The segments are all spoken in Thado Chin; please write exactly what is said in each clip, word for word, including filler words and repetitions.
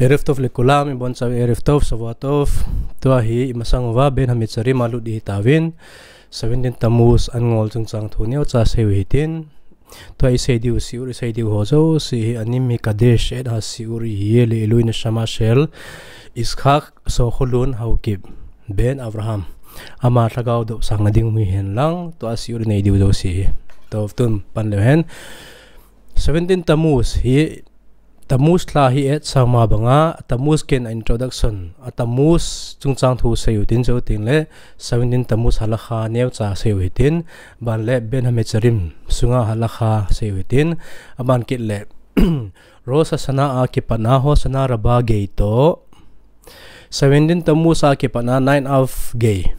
ערב טוב לכולם, ibon chau ערב טוב, שבוע טוב. Tua hi imasang uva Ben Hametzarim a lut ding hitauvin, seventeen Tammuz an ngol chungchang thu neocha seiyu hitin. Tua isei diu shiur isei diu ho jouse hi אני מקדש את השיעור יהיה לעילוי נשמה של יצחק סוחולון האוקיפ בן אברהם. Ama lhagao dopsang nading hihen lang, tua shiur inei diu jouse hi. Tun pan leu hen. Seventeen Tammuz hi, Tammuz lha hi et sama banga, Tammuz ken a introduction, a Tammuz chungchang thu seiyu tin, seiyu tin le, seventeen Tammuz halakha neocha seiyu hitin, ban le Ben Hametzarim sunga halakha seiyu hitin, aban kit le, Rosh Hashanah a kipatna Hoshana Rabbah gei toh, seventeen Tammuz a kipatna Ninth Av gei.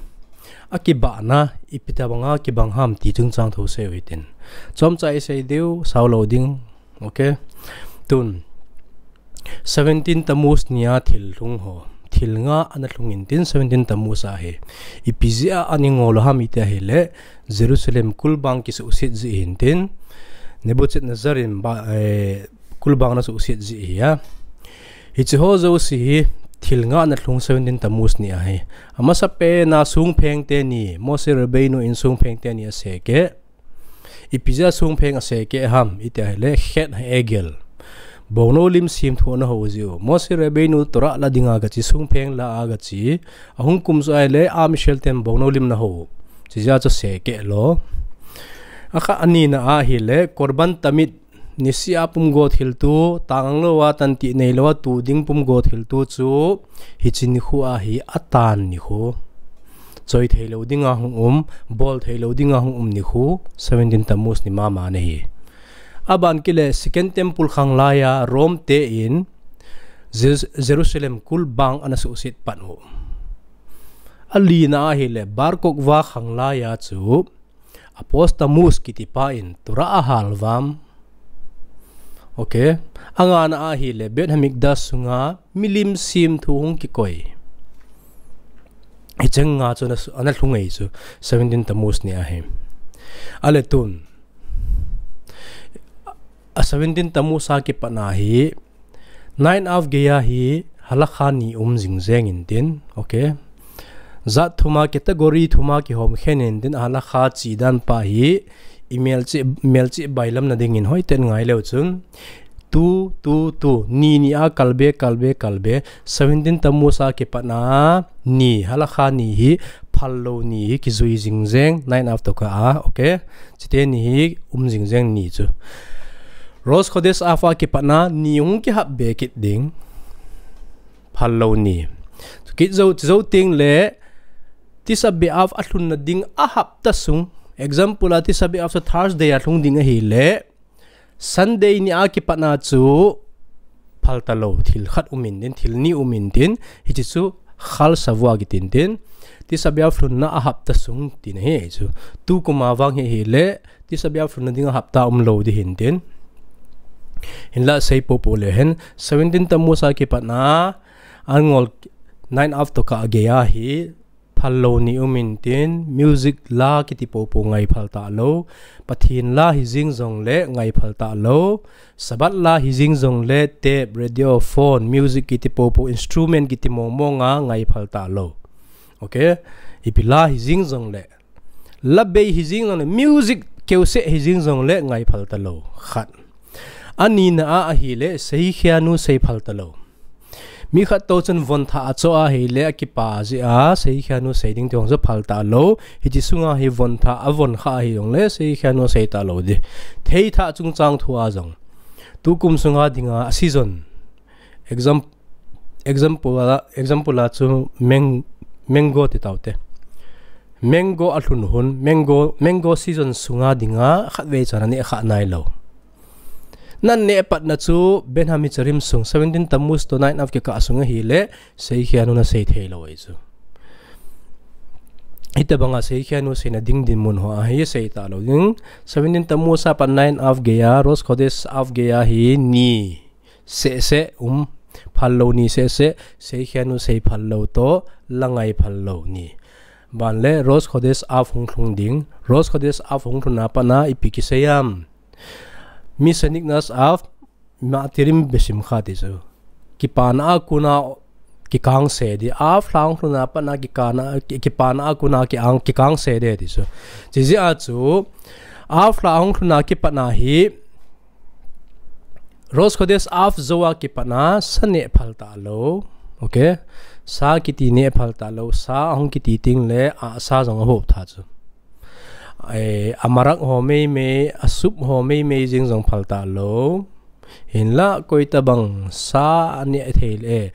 A kibahna, ipi tabanga kibang ham ti chungchang thu seiyu hitin. Chomcha isei diu, sao lou ding. Okay. Tun. Seventeen Tammuz nia thil lhung ho. Thil nga ana lhung intin seventeen Tammuz a hi. Ipi jeh a ana ngol u ham iti ahile. Jerusalem kulbang kisuhset jeh hintin. Nebuchadnezzar in ba, eh, kulbang ana suhset jeh hi a. Hiche ho jouse hi thil nga ana lhung seventeen Tammuz ni ahi. Amasapen a songpheng teni, Moshe Rabbeinu in songpheng teni asekeh. Ipi jeh a songpheng asekeh ham, iti ahile Chet HaEgel. Bongnou lim semthu ana ho jiu. Moshe Rabbeinu Torah la dinga gache, songpheng la a gache. Ahung kum chu ahile, a michel ten bongnou lim ana ho. Chijeh a chu asekeh lou. Akha anina ahile, Korban Tamid, niseh a pumgo thilto, tang lou a, tantih neilou a, tu ding pumgo thilto chu, hiche nikho a hi atan nikho. Choi theilou dinga hung um, bol theilou dinga hung um nikho, seventeen Tammuz ni mama ana hi. Aban kit le Second Temple khang laiya Rome te in Jer-, Jerusalem kulbang ana suhset pan u. Alina ahile Bar Kokhba khang laiya chu Apos Tammuz kitipa in Torah ahal vam. Okay. Angana ahile Beit Hamikdash sunga milim semthu hung kikoi. Hiche nga chu ana su-, ana lhung ei chu seventeen Tammuz ni ahi. Ale tun. A seventeen Tammuz a kipatna hi Ninth Av geiya hi halakha ni um jingjeng intin, okay. Jat thuma category thuma kihom khen intin halakha chidan pa hi imelchih, melchih bailam nadingin hoiten ngai leu chun. Tu, tu, tu, ni ni a kalbe, kalbe, kalbe, seventeen Tammuz a kipatna ni, halakha ni hi phallou ni hi kijui jingjeng, Ninth Av toh kah a, okay. Chuteni hi um jingjeng ni chu. Rosh Chodesh Av a kipatna ni hung kihap be kit ding. Phallou ni. Chukit jou, chujou teng le Tisha B'Av alhun nading a hapta sung. Example a Tisha B'Av chu Thursday a lhung ding ahile, Sunday ni a kipatna chu phal talou, thil khat um intin, thil ni um intin, hiche chu Chal Shavua kitin tin, Tisha B'Av lhunna a hapta sung tina ahi chu. Tukum a vang hi ahile, Tisha B'Av lhun nading a hapta umlou ding hintin. Hinla sei popo leu hen, seventeen Tammuz a kipatna, an ngol Ninth Av toh kah a geiya hi, phallou ni um intin, music la kiti popo ngai phal talou, Pathen la hijing jongle ngai phal talou, Shabbat la hijing jongle tape, radio, phone, music kiti popo, instrument kiti mong mong a ngai phal talou. Okay? Ipi la hijing jongle. La bei hijing jongle, music keuseh hijing jongle ngai phal talou. Khat. Anina a ahile, Shehichenu sei phal talou. Mi khat toh chun von thah a cho ahile, akipa jeh a, Shehichenu sei ding ti hung chu phal talou. Hiche sunga hi von thah, avon kha ahi jongle, Shehichenu sei talou ding. Thei thah chungchang thu a jong. Tukum sunga dinga, a season. Exam-, example a, example a chu mang-, mango ti taute. Mango alhun hun, mango, mango season sunga dinga khatvei chan aneh kha nailou. Naneh patna chu Ben Hametzarim sung seventeen Tammuz toh Ninth Av kikah sung ahile, Shehichenu nasei theilou ahi chu. Hitobanga Shehichenu seina ding dinmun ho ahi sei talou ding. Seventeen Tammuz a pat Ninth Av geiya, Rosh Chodesh Av geiya hi ni seh seh um, phallou ni seh seh, Shehichenu sei phallou toh, la ngai phallou ni. Ban le Rosh Chodesh Av hung lhung ding, Rosh Chodesh Av hung lhunna patna ipi kisei am. Mi Sheniknas Av, Ma'atirim B'Shimcha ti chu. kipana a kona kikang se di. Av lha hung lhun a pat na kikana, ki-, kipana a kona ki-, kikang se di ti chu. Chijeh a chu, av lha hung lhun a kipat na hi, Rosh Khodesh Av jou a kipat na sa neh phal talou. Okay? Sa kiti neh phal talou. Sa ahung kiti teng le, a, sa jong ahop tha chu. Eh, a marak ho mei mei, a soup ho mei mei jeng jong phal talou. Hinlah koi tabang sa aneh thei le, eh,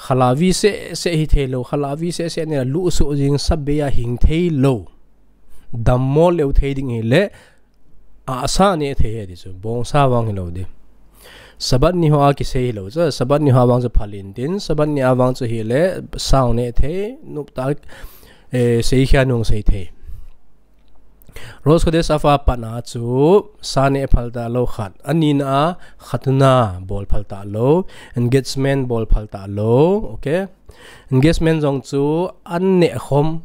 khalavi seh seh hi thei lou, khalavi seh seh aneh lou, luh suh jeng sa bei a hing thei lou. Dammol leu thei ding hi le, a, sa neh thei hi ti chu, bong sa vang hi lou di. Sabbath ni ho a kisei hi lou chu, Sabbath ni ho a vang chu phal in tin, Sabbath ni a vang chu hi le, sa neh thei, nop ta, eh, sei khia nung sei thei. Rosh Khodesh Av a pat na chu, sa neh phal talou khat. Ani na a, khatuna bol phal talou, engagement bol phal talou, okay? Engagement jong chu, an neh khom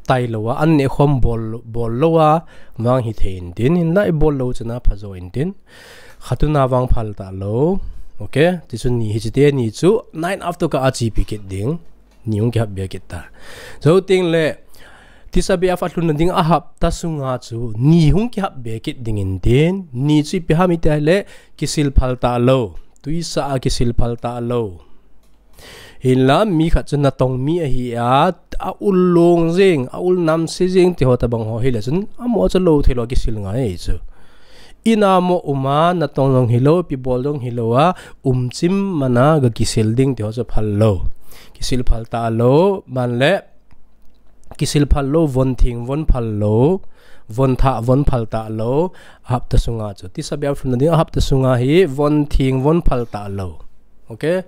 tai lou a, an neh khom bol, bol lou a, vang hi thei in tin, hinlah i bol lou chu na pha jo in tin. Khatuna vang phal talou, okay? Ti chu ni hi chi te ni chu, nine Av to kah a chepi kit ding. Ni hung kihap be kit ta. Jou teng le, Tisha B'Av a lhun na ding a hapta sunga chu, ni hung kihap be kit ding in tin, ni chu ipi ham iti le, kisil phal talou. Tuisa a kisil phal talou. Hinlah mi khat chu natong mi ahi a, a ul long jeng, a ul namse jeng ti ho tabang ho hi le chun, amo chu lou thei lou kisil ngai chu. Ina mo um a, natong jong hi lou, ipi bol jong hi lou a, um chim man a ga kisil ding ti ho chu phal lou. Kisil phal talou, man le, kisil phal lou, von theng von phal lou, von thah von phal talou, a hapta sunga chu. Tisha B'Av lhun na ding a hapta sunga hi, von theng von phal talou. Okay?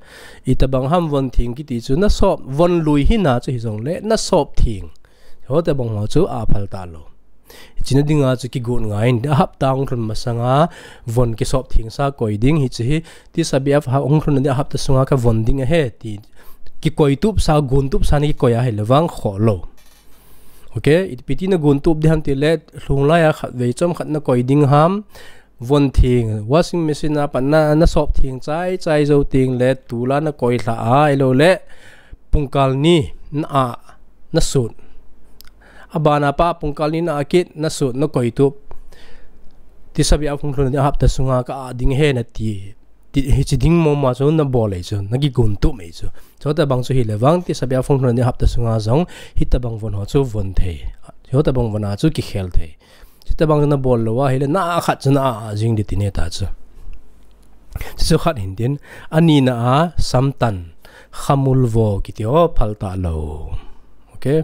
Itabang ham von theng kiti chu na sop, von lui hi na chu hi jong le, na sop theng. Ho tabang ho chu a phal talou. Hichi na ding a chu kigon ngai in, a hapta hung lhun masang a, von kisop theng sa koi ding hi chu hi, Tisha B'Av ha hung lhun na ding a hapta sunga ka von ding ahi, ti kikoi tup sa, gon tup sa ni kikoi a hi le vang kho lou. Okay, ipi ti na gon tup di ham ti le, lhung lai a khat vei chom khat na koi ding ham, von theng, washing machine a pat na, na sop theng chai chai jou teng le, tol a na koi lha a, ahilou le, pungkal ni na a, na sut. A ban a pat pungkal ni na a kit, na sut, na koi tup. Tisha B'Av hung lhun na ding a hapta sunga ka a ding ahi na ti. Ti, hichi ding mong ma chu na bol e chu, na kigon tup e chu. Chutabang chu hi le vang Tisha B'Av hung lhun na ding a hapta sunga jong, hitabang von ho chu von thei. Hitabang von a chu kikhel thei. Chutabang chu na bol lou a hi le na a khat chu na a, a jing di ti ne ta chu. Chu khat hin tin, ani na a, samtan, khamul vo kiti ho phal talou. Okay?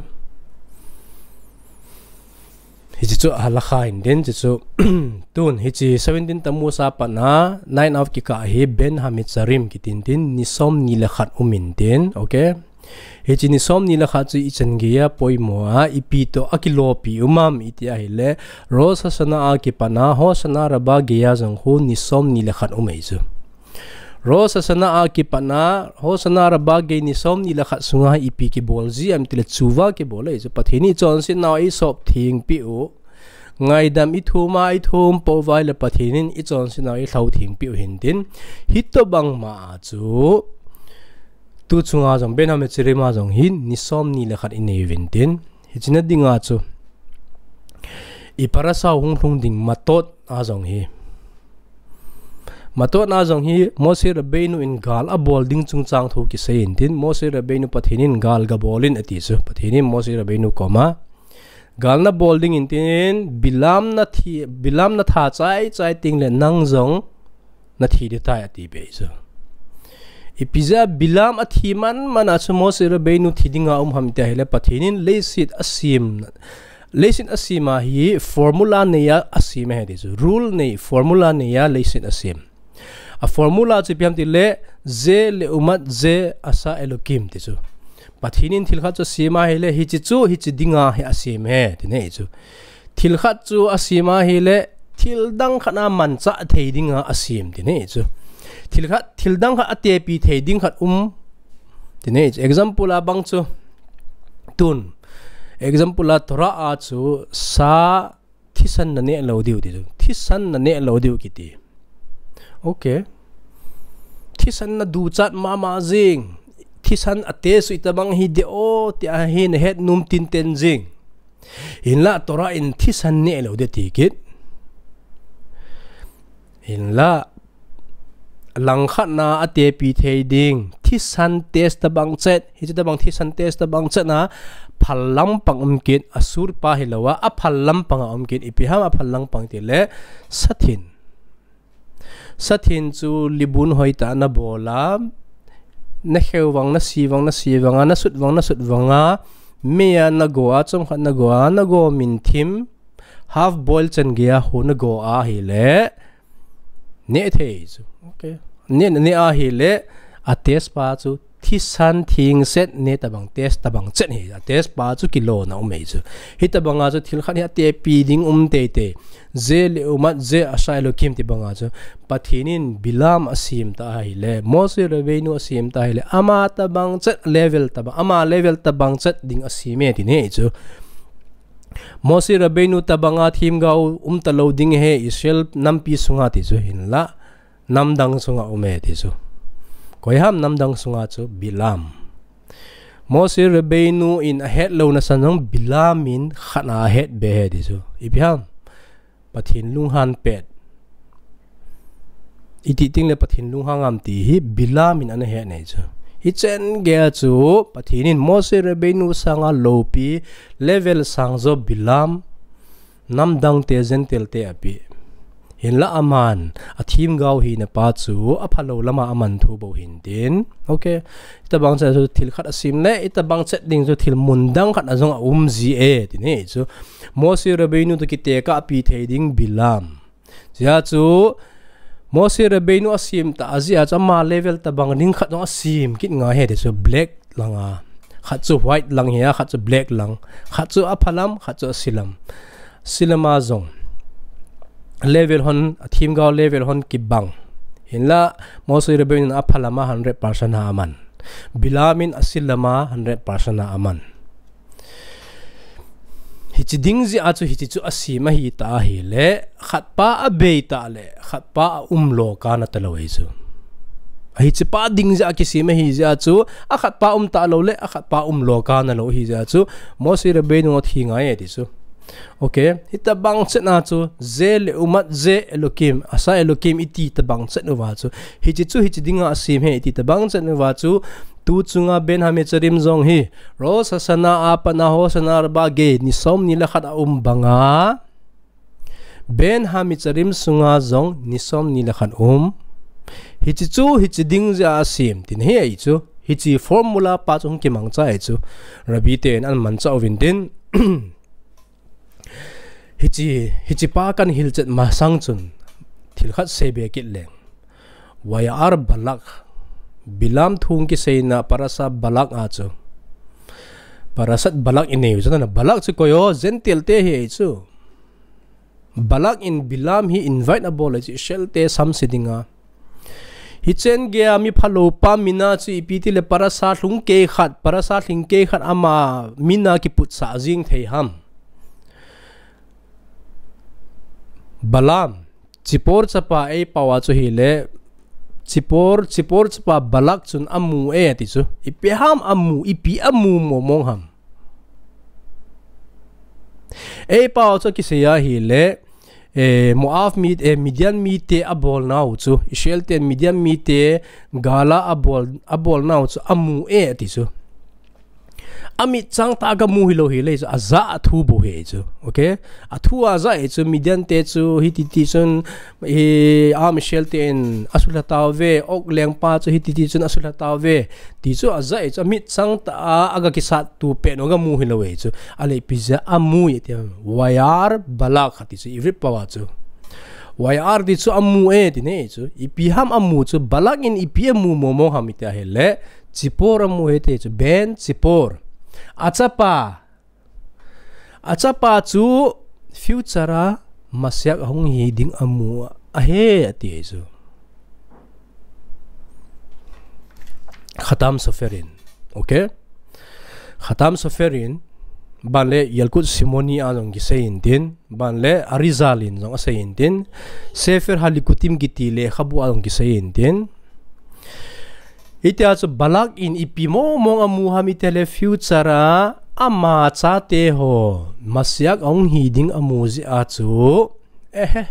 Hichi chu halakha hin tin, chu chu, tun, hichi seventeen Tammuz a pat na, nine Av kikah hi, Ben Hametzarim kiti in tin, ni som ni le khat um in tin, okay? Hichi ni som ni le khat chu ichan gei a poimo a, ipi toh a kilopi um am iti ahi le, Rosh Hashanah a kipat na, Hoshana Rabbah gei a jong khu ni som ni le khat um ahi chu. Rosh Hashanah a kipat na, Hoshana Rabbah gei ni som ni le khat sunga ipi kibol ji am ti le tshuva kibol ahi chu. Pathen in i chonset nau i sop theng peh u. Ngaidam i thum a, i thum pou vai le Pathen in i chonset nau i lhau theng peh u hin tin. Hitobang ma a chu. Tu chunga jong, Ben Hametzarim a jong hin, ni som ni le khat i nei uvin tin. Hichi na ding a chu. I parasha hung lhung ding Matot a jong hi. Matot a jong hi, Moshe Rabbeinu in gal a bol ding chungchang thu kisei in tin, Moshe Rabbeinu Pathen in gal ga bol in ati chu, Pathen in Moshe Rabbeinu koma. Gal na bol ding in tin, Bilam na thi, Bilam na tha chai chai teng le nang jong, na thi di tai ati be chu. Ipi jeh a Bilam a thi man man a chu Moshe Rabbeinu thi ding a um ham ti ahi le Pathen in leiset a sem. Leiset a sem a hi formula nei a a sem ahi ti chu. Rule nei, formula nei a leiset a sem. A formula chu ipi ham ti le ze leumat ze asa Elokim ti chu. Pathen in thil khat chu a sem ahi le hichi chu hichi ding a hi a sem ahi ti nei chu. Thil khat chu a sem ahi le, thil dang khat a manchah thei ding a a sem ti nei chu. Thil khat, thil dang khat a tepi thei ding khat um ti nei chu. Example a bang chu, tun. Example a Torah a chu sa thisan na neh lou diu ti chu. Thisan na neh lou diu kiti. Okay. Thisan na duchat mama jing. Thisan a test u itobang hi de o, ti ahi na het num tinten jing. Hinlah Torah in thisan neh lou de ti kit. Hinlah langkhat na a tepi thei ding. Thisan test tobang chet. Hiche tobang thisan test tobang chet na phal lampang um kit, a sur pa hilou a, a phal lampang a um kit. Ipi ham a phal lampang ti le sathin. Sathin chu libun hoitah na bol a, na kheu vang, na si vang, na si vang a, na sut vang, na sut vang a, mei a na go a, chomkhat na go a, na go min thim, half boil chan gei a hu na go a hile, neh thei chu. Okay. Neh, neh a hile, a test pa chu thisan thing set neh tobang test tobang chet hi. A test pa chu kilona um e chu. Hitobang a chu thil khat hi a tepi ding um teitei. Ze le umat ze asa Elokim ti bang a chu. Pathen in Bilam a sem ta ahile. Moshe Rabbeinu a sem ta ahile. Ama tobang chet level tobang. Ama level tobang chet ding a sem e ti ne chu. Moshe Rabbeinu tobang a themgao um talou ding ahi Israel nampi sunga ti chu hinlah. Namdang sunga um e ti chu. Koi ham namdang sunga chu Bilam. Moshe Rabbeinu in a het louna san jong Bilam in khat a het be e ti chu. Ipi ham. Pathen lunghan pet. Iti ting le Pathen lunghan ngam ti hi Bilam in ana het nei chu. Hichen gei a chu Pathen in Moshe Rabbeinu sanga loupi level sang jo Bilam namdang te Gentile te a pe. Hinlah aman a themgao hina pa chu a phalou lama aman thu bou hin tin. Okay. Hitobang chet chu thil khat a sem le, hitobang chet ding chu thil mun dang khat a jong a um ji e ti ne chu. Moshe Rabbeinu toh kitekah pi thei ding Bilam. Jeh chu Moshe Rabbeinu a sem ta a jeh chu ama level tobang ding khat jong a sem kit ngai e ti chu black lang a. Khat chu white lang hi a, khat chu black lang. Khat chu a phalam, khat chu a silam. Silama jong. Level hon, a themgao level hon kibang. Hinlah, Moshe Rabbeinu in a phalama hundred percent a aman. Bilam in a silama hundred percent a aman. Hiche ding jeh a chu hiche chu a sem ahi ta ahile, khat pa a bei ta le, khat pa a um lo kana talou ahi chu. Hiche pa ding jeh a kisem ahi jeh a chu, a khat pa um talou le, a khat pa um lo kana lou ahi jeh a chu, Moshe Rabbeinu a thi ngai e ti chu. Okay, hitobang chet na chu, ze le umat ze Elokim, asa Elokim iti tobang chet uva chu. Hiche chu hiche dinga a sem ahi iti tobang chet uva chu, tu chunga Ben Hametzarim jong hi, Rosh Hashanah a pat a Hoshana Rabbah gei ni som ni le khat a um banga, Ben Hametzarim sunga jong ni som ni le khat um. Hiche chu hiche ding jeh a sem tin hi ahi chu. Hiche formula pa chu hung kimangcha ahi chu. Rabbi ten ana mancha uvin tin. Hiche, hiche pa kana hilchet masang chun thil khat sei be kit leng. Vayar Balak, Bilam thu kiseina Parashat Balak a chu. Parashat Balak i nei u chu na Balak chu koi o, Gentile te hi ahi chu. Balak in Bilam hi invite a bol ahi chu Israel te samse dinga. Hichen gei a mi phalou pa mina chu ipi ti le parasha lhingkei khat, parasha lhingkei khat ama mina kiputsah jing thei ham. Balaam, Zippor chapa eipao a chu hile, Zippor, Zippor chapa Balak chun amu e ati chu. Ipi ham amu, ipi amu momong ham. Eipao chu kisei a hile, eh, Moab mi, eh, Midian mite abolnau chu, Israel ten Midian mite gala abol, abolnau chu amu e ati chu. Amitchang tah a kamu hilou hile chu, ajah a thu bou ahi chu. Okay? A thu ajah e chu, Midian te chu, hiti ti chun, hi, Am Israel ten asulha tauve, Og lengpa chu, hiti ti chun asulha tauve. Ti chu ajah e chu, amitchang tah a, aga kisat tu pen u kamu hilou e chu. Ale ipi jeh a amu e ti, Vayar Balak ati chu, Ivrit pao a chu. Vayar ti chu amu e ti ne chu. Ipi ham amu chu, Balak in ipi amu momong ham iti a hile. Zippor amu e ti chu, Ben Zippor. Achapa. Achapa chu future a Mashiach ahung hi ding amu ahi ati e chu. Khatam Sofer in. Okay? Khatam Sofer in, ban le Yalkut Simoni a jong kisei in tin, ban le Arizal in jong asei in tin, Sefer HaLikutim kiti lekhabu a jong kisei in tin, Hitia chu Balak in ipi mong mong amu ham iti le future a ama chate ho Messiah ahung hi ding amu jeh a chu, ehe,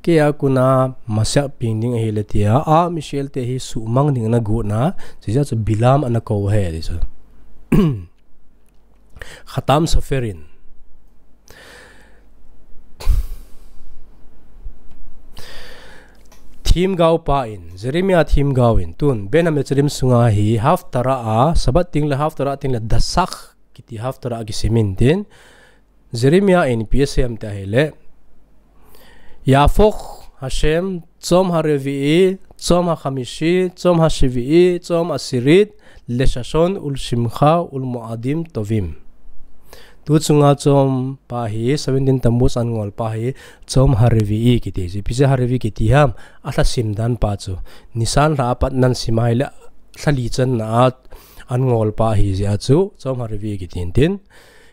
kei a kona Messiah peng ding ahile tia a Michelle te hi suhmang ding ana gotna, chujeh a chu Bilam ana kou ahi ti chu. Khatam Sofer in, themgao pa in, Jeremiah themgao in, tun Ben HaMetzarim sunga hi Haftarah a, Sabbath teng le Haftarah teng le Dasach kiti Haftarah a kisim in tin, Jeremiah in ipi asei ham tia ahile, Yahfok Hashem, Tzom HaRevi'i, Tzom HaKhamishi, Tzom HaShevi'i, Tzom Asirit, Leshashon Ulshimcha Ulmoadim Tovim. Tu chunga chom pa hi, seventeen Tammuz an ngol pa hi, Tzom HaRevi'i kiti chu. Ipi jeh a HaRevi'i kiti ham, alha sim dan pa chu. Nisan lha apat nan sim ahile, lha li channa a an ngol pa ahi jeh a chu, Tzom HaRevi'i kiti in tin.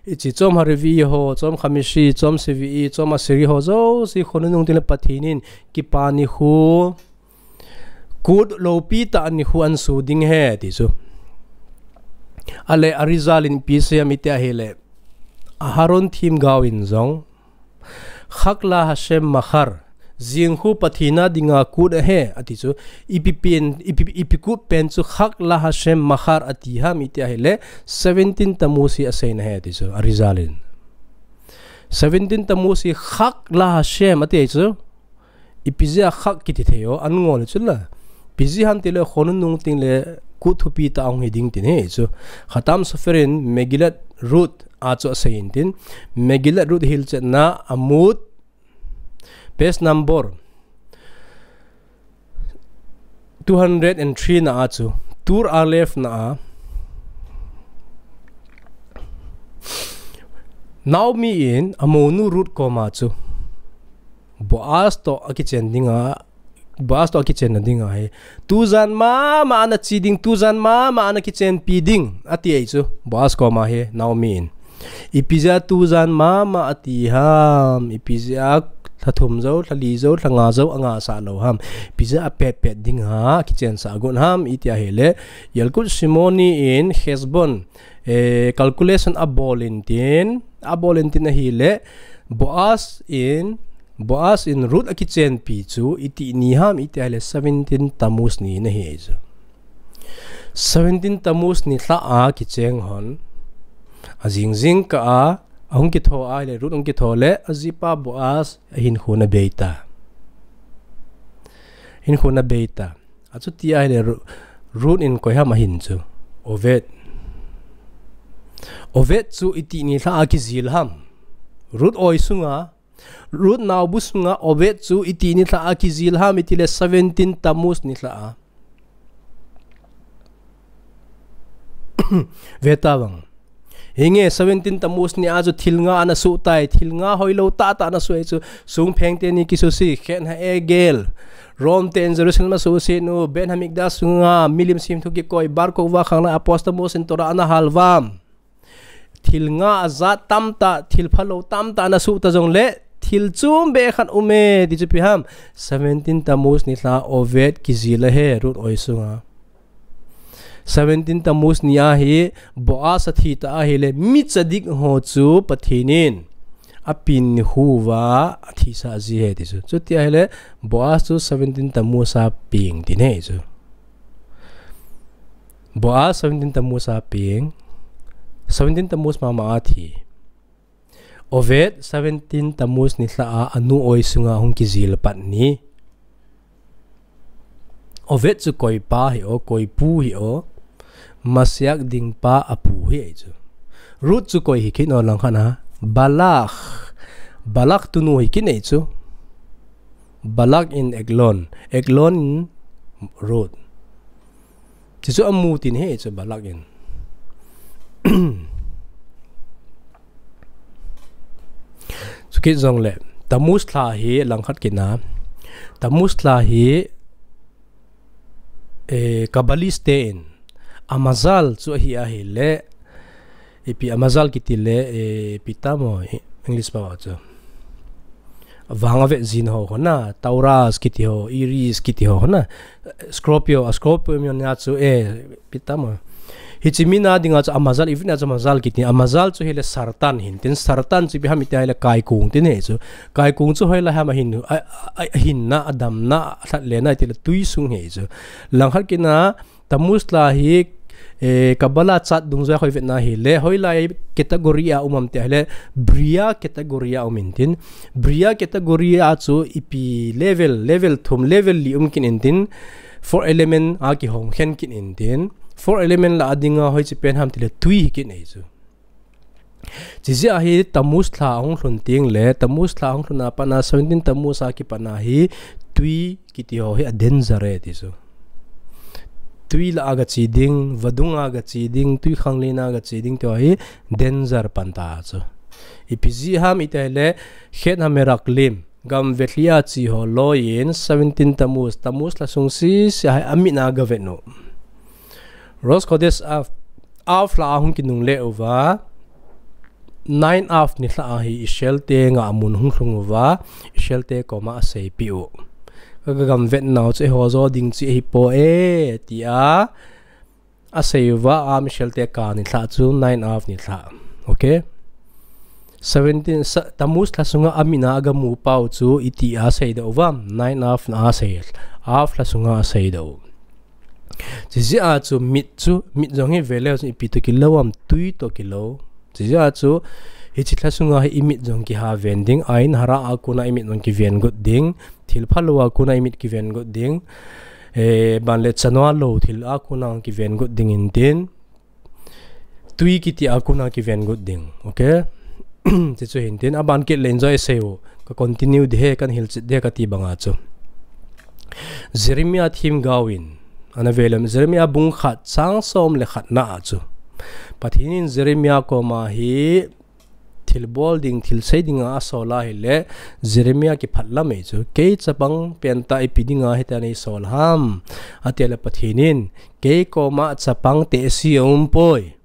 Hiche Tzom HaRevi'i ho, Tzom Khamishi, Tzom Shevi'i, Tzom Asiri ho jouse khonung nung teng le Pathen in kipa nikho, kut loupi tah nikho ahin so ding ahi ti chu. Ale Arizal in ipi asei ham iti ahile, Aharon themgao in jong, Chag LaHashem Machar, jing khu Pathen a dinga kut ahi, ati chu, ipi pen, ipi, ipi kut pen chu Chag LaHashem Machar ati ham iti ahile, seventeen Tammuz hi aseina ahi ti chu, Arizal in. Seventeen Tammuz hi Chag LaHashem ati chu, ipi jeh a Chag kiti thei o, an ngol chu la. Ipi jeh ham itile khonung nung teng le kut thupi tah ahung hi ding tin ahi chu. Khatam Sofer in Megillat Ruth a chu asei in tin, Megillat Ruth hilchetna Amud, page number two hundred and three na a chu, Tur Aleph na a, Naomi in amonu Ruth koma chu Boaz toh akichen dinga, Boaz toh akichenna dinga hi, tujan mama ana che ding, tujan mama ana kichenpi ding, ati ahi chu, Boaz koma hi, Naomi in. Ipi jeh a tujan mama ati ham, ipi jeh a lha thum jou, lha li jou, lha nga jou, angah sah lou ham, ipi jeh a apet pet dinga, kichensah agot ham, iti ahile, Yalkut Shimoni in, Heshbon, eh, calculation abol in tin, abol in tin ahile, Boaz in, Boaz in Ruth akichenpi chu, iti ni ham, iti ahile, seventeen Tammuz ni ana hi chu. Seventeen Tammuz nilhah a kicheng hon. Ajing jing kah a, ahung kitho ahile, Ruth ahung kitho le, ajipa Boaz, ahinkho ana bei ta. Hinkho ana bei ta. Achuti ahile Ru-, Ruth in koi ham ahin chu. Oved. Oved chu iti nilhah a kijil ham. Ruth oi sunga, Ruth naobu sunga Oved chu iti nilhah a kijil ham itile seventeen Tammuz nilhah a. Ve ta vang. Hinge seventeen Tammuz ni a chu thil nga ana soh tai, thil nga hoilou tah tah ana soh e chu, songpheng teni kisuse, Chen HaEgel, Rome ten Jerusalem asuse nu, Beit Hamikdash sunga, milim semthu kikoi, Bar Kokhba khanglai, Apostle Moses in Torah ana hal uvam. Thil nga ajat tamtah, thil phalou tamtah ana soh ta jongle, thil chom beh khat um e, ti chu ipi ham, seventeen Tammuz nilhah a Oved kijil ahi, Ruth oi sunga. Seventeen Tammuz ni ahi, Boaz athi ta ahile, mi tzadik ho chu Pathen in apen nikho uva athisah ji ahi ti chu. Chuti ahile, Boaz chu seventeen Tammuz a peng tin ahi chu. Boaz seventeen Tammuz a peng, seventeen Tammuz mama a thi. Oved seventeen Tammuz nilhah a anu oi sunga hung kijil pat ni. Oved chu koi pa hi o, koi pu hi o, Messiah ding pa apu hi ahi chu. Ruth chu koi hi kit o langkhat a, Balak, Balak tunu hi kit ahi chu. Balak in Eglon, Eglon in Ruth. Ti chu amu tin ahi chu Balak in. Chukit jongle, Tammuz lha hi langkhat kit na. Tammuz lha hi, eh, Kabbalist te in, Amazal chu ahi ahile, ipi Amazal kiti le, eh, ipi tamo, English pao chu. vang avet jin ho hona, Taurus kiti ho, Aries kiti ho hona, Scorpio, a Scorpio mi na chu e, pitamo. Hichi mi na dinga chu amazal, even a chu amazal kiti, amazal chu hile Sartan hin tin, Sartan chu ipi ham iti hile kaikung tin he chu. Kaikung chu hoilai ham ahin, a, a, a, ahinna, adamna, alhat lena iti le tui sung he chu. Langkhat kit na, Tammuz la hi, eh, Kabbalah chart dungjuia hoi vetna hile, hoilai category a um am tia hile, Bria category a um in tin. Bria category a chu ipi level, level thum, level li um kit in tin. Four element a kihong khen kit in tin. Four element la a dinga hoichi pen ham tile tui hi kit nei chu. Chijia hi Tammuz la hung lhun ting le, Tammuz la hung lhun a pana seventeen Tammuz a kipana hi tui kiti ho hi a danger e ti chu. Tui la a ga chi ding, vadung a ga chi ding, tui khanglen a ga chi ding ti ho hi danger pan ta chu. Ipi ji ham iti le, Chet HaMeraklim, gam vetlhi a chi ho loi in seventeen Tammuz, Tammuz la sung sisi a hi amit na ga vet nu. Rosh Khodesh Av, Av la a hung kinungle uva, nine Av nilha a hi Israel te nga mun hung lhung uva, Israel te koma asei pi u. Ka ga gam vet nau chu eiho jo ding chu ahipoi, tia asei uva, a Israel te ka nilha chu nine Av nilha. Okay? Seventeen, sa, Tammuz la sunga amit na a ga mu pau chu iti asei da uva, nine Av na asei, Av la sunga asei da u. Chijia chu mit chu, mit jong hi veleu chu ipi to kilou am, tui to kilou. Chijia chu, hichi la sunga hi imit jong kiha ven ding, ain hara a kona imit jong kiven got ding, thil phalou a kona imit kiven got ding, eh, ban le chanua lou thil a kona kiven got ding in tin, tui kiti a kona kiven got ding. Okay? Ti chu hin tin, aban kit le enjoy sei u. Ka continue di he, kan hilchet di he kati banga chu. Jeremiah thim gao in, ana velem, Jeremiah bung khat chang som le khat na a chu. Pathen in Jeremiah koma hi thil bol ding, thil sei dinga asol a hile, Jeremiah kiphat lam ei chu. Kei chapang pen ta ipi dinga hitia nei sol ham. Atia le Pathen in, kei koma chapang te si a um poi.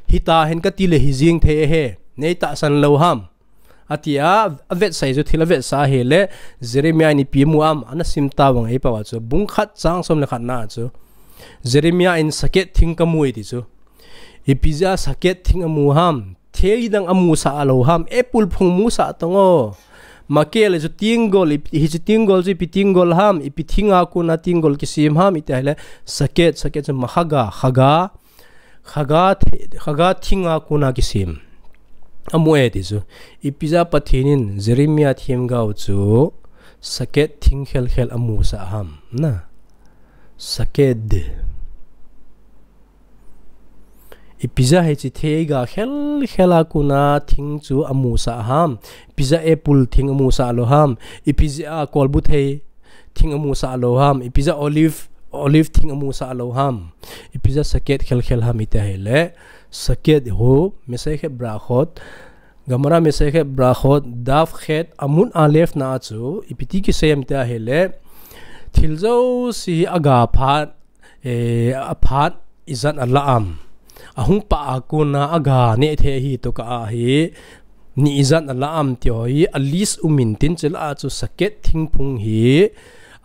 Hita hen kati le hi jing thei he, nei tahsan lou ham. Atia, avetsah chu thil avetsah hile, Jeremiah in ipi amu am, ana sim ta vang ei pau a chu. Bung khat chang som le khat na a chu. Jeremiah in saked thing ka mu e ti chu. Ipi jia saked thing amu ham, thei dang amusah lou ham, apple phung musah tong o. Makele chu tinggol, ipi, hichi tinggol chu ipi tinggol ham, ipi thing a kona tinggol kisem ham, iti hile, saked, saked chu makhaga, khaga, khaga, the-, khaga thing a kona kisem. Amu e ti chu. Ipi jia Pathen in Jeremiah thim gao chu saked thing khel khel amusah ham. Na. Saked. Ipi jia hichi theiga khel khel a kona thing chu amusah ham. Ipi jia apple thing amusah lou ham. Ipi jia kolbu thei thing amusah lou ham. Ipi jia olive, olive thing amusah lou ham. Ipi jia saked khel khel ham iti hile. Saked hu, Masechet Berachot. Gemara Masechet Berachot, Daf Chet, Amud Aleph na a chu, ipi ti kisei am tia hile. Thil jouse hi aga phat, eh, aphat ijat ala am. Ahung pah a kona aga neh thei hi to ka a hi. Ni ijat ala am ti ho hi, a list um in tin chila a chu saked thingphung hi.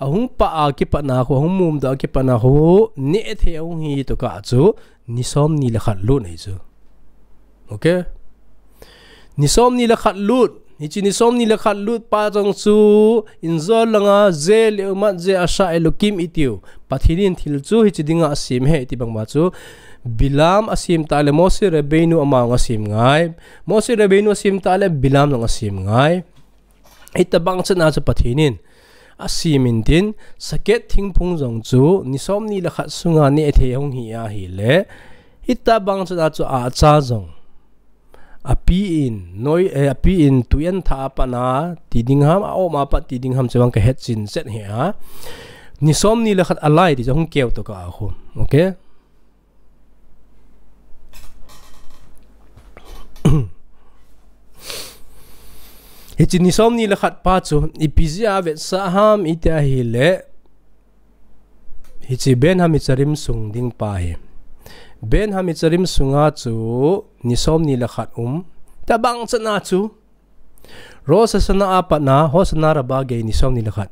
Ahung pah a kipatna khu, ahung mum doh a kipatna khu, neh thei ahung hi to ka a chu, ni som ni le khat lut nei chu. Okay? Ni som ni le khat lut. Hichi ni som ni le khat lut pa jong chu, injol langa, ze le umat ze asha Elokim itiu. Pathen in thil chu hichi dinga asem he iti bangma chu. Bilam asem ta le Moshe Rabbeinu ama jong asem ngai. Moshe Rabbeinu asem ta le Bilam jong asem ngai. Hitabang chan a chu Pathen in asem in tin, saked thingphung jong chu, ni som ni le khat sunga neh thei hung hi ahile. Hitabang chan a chu acha jong. Api in, noi, eh, api in tui an tha a pat na ti ding ham, a-om a pat ti ding ham, chevang ka hetchen set he a. Ni som ni le khat alai ti chu hung keu to ka a khu. Okay? Hichi ni som ni le khat pa chu, ipi jia avetsah ham iti ahile, hichi Ben HaMetzarim sung ding pa hi. Ben HaMetzarim sunga chu, ni som ni le khat um. Tabang chan a chu, Rosh Hashanah a patna Hoshana Rabbah gei ni som ni le khat.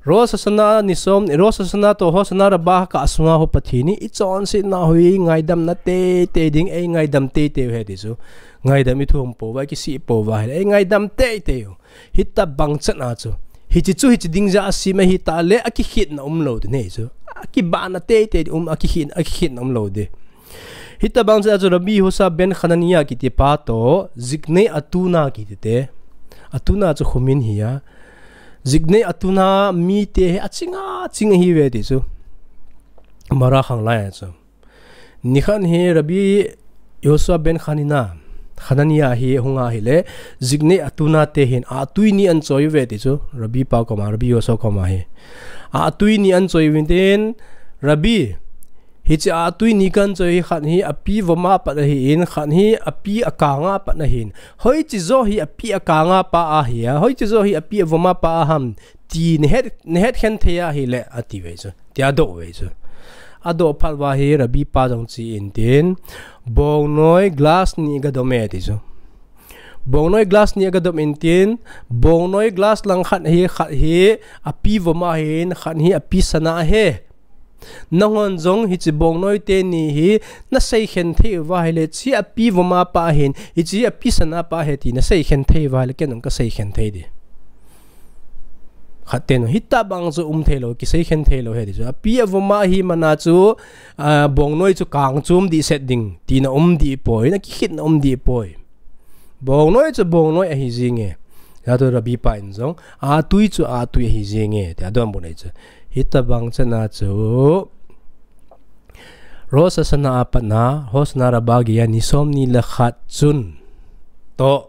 Rosh Hashanah ni som, Rosh Hashanah to Hoshana Rabbah kah sunga ho Pathen in i chonsetna ho hi ngaidamna teitei ding, ei ngaidam teitei u ahi ti chu. Ngaidam i thum pouva, i kisih pouva ahile, ei ngaidam teitei u. Hitabang chan a chu. Hiche chu, hiche ding jeh a asem ahi tah le, akikhetna umlou ding ahi chu. Akibahna teitei um, akikhet, akikhetna umlou ding. Hitabang chan a chu Rabbi Yehoshua ben Hananiah kiti pa to, Ziknei Atunah kiti te. Atunah chu khomin ahi a. Ziknei Atunah mite hi aching aching ahiuve ti chu. Marah khanglai a chu. Nikhat hi Rabbi Yehoshua ben Hanina, Hananiah hi ahung ahile, Ziknei Atunah te hin ahtui ni ahin choi uve ti chu, Rabbi pa koma, Rabbi Yehoshua koma hi. Ahtui ni ahin choi uvin tin, Rabbi, hiche ahtui ni kahin choi hi khat hi api voma pat ahin, khat hi api akanga pat ahin. Hoiche jo hi api akanga pa ahi a, hoiche jo hi api avoma pa aham, ti nahet, nahet khen thei ahile, ati uve chu. Tia adoh uve chu. Adoh phat uva hi Rabbi pa jong che in tin, bongnoi glass ni gadom e ti chu. Bongnoi glass ni agadom in tin, bongnoi glass langkhat hi, khat hi api voma ahin, khat hi api sana ahi. Nanghon jong hiche bongnoi teni hi nasei khen thei uva ahile, hiche api voma pa ahin, hiche api sana pa ahi ti nasei khen thei uva ahile, ken jong kasei khen thei ding. Khat ten hitabang chu um theilou, kisei khen theilou ahi ti chu. Api avoma ahi mana chu, a, bongnoi chu kang chom dehset ding tina um ding poi, nakikhetna um ding poi. Bongnoi chu bongnoi ahi jenge. Tia chu Rabbi pa in jong, ahtui chu ahtui ahi jenge, tia adonbut ahi chu. Hitabang chan a chu Rosh Hashanah a patna Hoshana Rabbah gei a ni som ni le khat chun to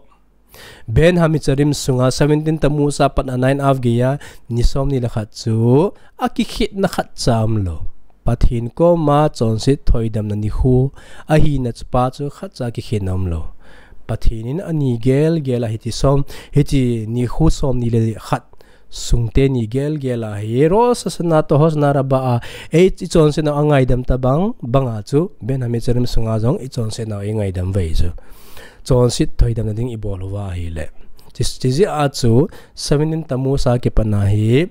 Ben Hametzarim sunga seventeen Tammuz a patna nine Av gei a ni som ni le khat chu akikhetna khatcha umlou. Pathen koma chonset thoidamna nikho ahina chu pa chu khatcha kikhetna umlou. Pathen in ani gelgel a hiche som, hiche nikho som ni le khat sung teni gelgel a hi Rosh Hashanah to Hoshana Rabbah a, ei, i chonsetnau angaidam tabang banga chu Ben Hametzarim sunga jong i chonsetnau eingaidam uve chu. Chonset thoidamna ding ibol uva ahile. Hiche, hiche jeh a chu seventeen Tammuz a kipatna hi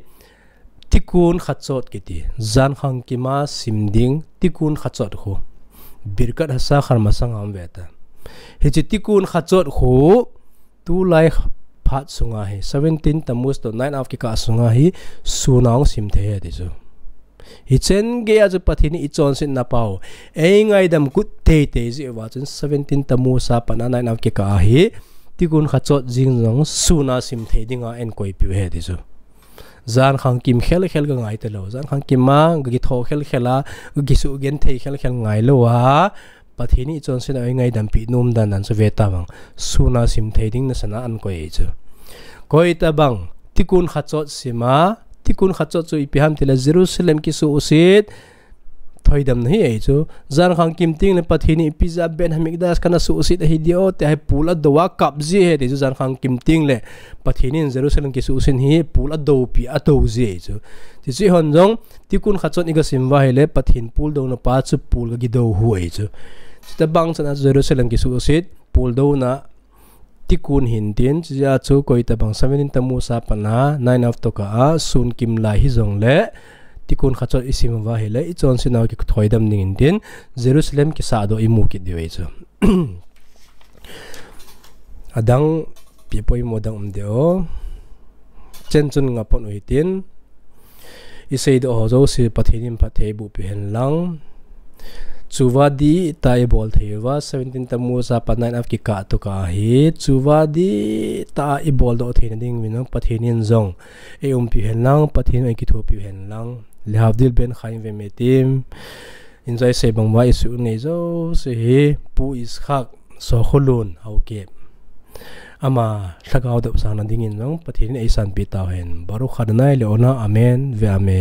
Tikkun Chatzot kiti, jankhang kima sim ding Tikkun Chatzot khu. Birkat Hashachar masanga um uve ta. Hiche Tikkun Chatzot khu tulai phat sunga hi, seventeen Tammuz to nine Av kikah sunga hi, suna hung sim thei ahi ti chu. Hicheng gei a chu Pathen in i chonsetna pau eingaidam kit teitei jeh uva chun seventeen Tammuz a patna nine Av kikah a hi, Tikkun Chatzot jing jong suna sim thei dinga einkoipeh u ahi ti chu. Jankhang kim khelkhel kangai talou. Jankhang kima kakitho khelkhel a, kakisugenthei khelkhel ngailou a, Pathen in i chonsetnau eingaidam peh nom dan dan chu ve tavang. Suna sim thei ding nasana ankoi ahi chu. Koi tabang, Tikkun Chatzot sima, Tikkun Chatzot chu ipi ham tile Jerusalem kisuhset thoidamna hi ahi chu. Jankhang kim tengle Pathen in ipi jeh a Beit Hamikdash kana suhset ahi diu, tia hi pul adou a kap ji ahi ti chu jankhang kim tengle Pathen in Jerusalem kisuhset hi pul adoupi, adou ji ahi chu. Hiche hon jong, Tikkun Chatzot i gasim uva ahile, Pathen pul douna pa chu pul gakidou u ahi chu. Hitabang chan a Jerusalem kisuhset, pul douna, Tikkun hin tin, hiche jeh a chu koi tabang seventeen Tammuz a patna, nine Av to kah a, sun kim lai hijongle, Tikkun Chatzot i sim uva ahile, i chonsetnau kithoidam ding in tin, Jerusalem kisahdoh i mu kit diu ahi chu. Adang, ipi poimo dang um diu. Chen chun ngah pon u hitin, i seidoh ho jouse Pathen in phatthei boh peh hen lang. Tshuva dihtah a i bol thei uva, seventeen Tammuz a pat nine Av kikah to kah a hi, tshuva dihtah a i boldoh theina ding in jong Pathen in jong eiumpi u hen lang, Pathen in eikithopi u hen lang. Lehavdil Ben Chaim Vemetim, enjoy sei bang uva i suh nei jouse hi, Pu Iskak Sokholun Haokip. Ama lhagao dopsangna ding in jong Pathen in eisanpeh tau hen. Baruch Adonai Leolam, Amen ve Amen.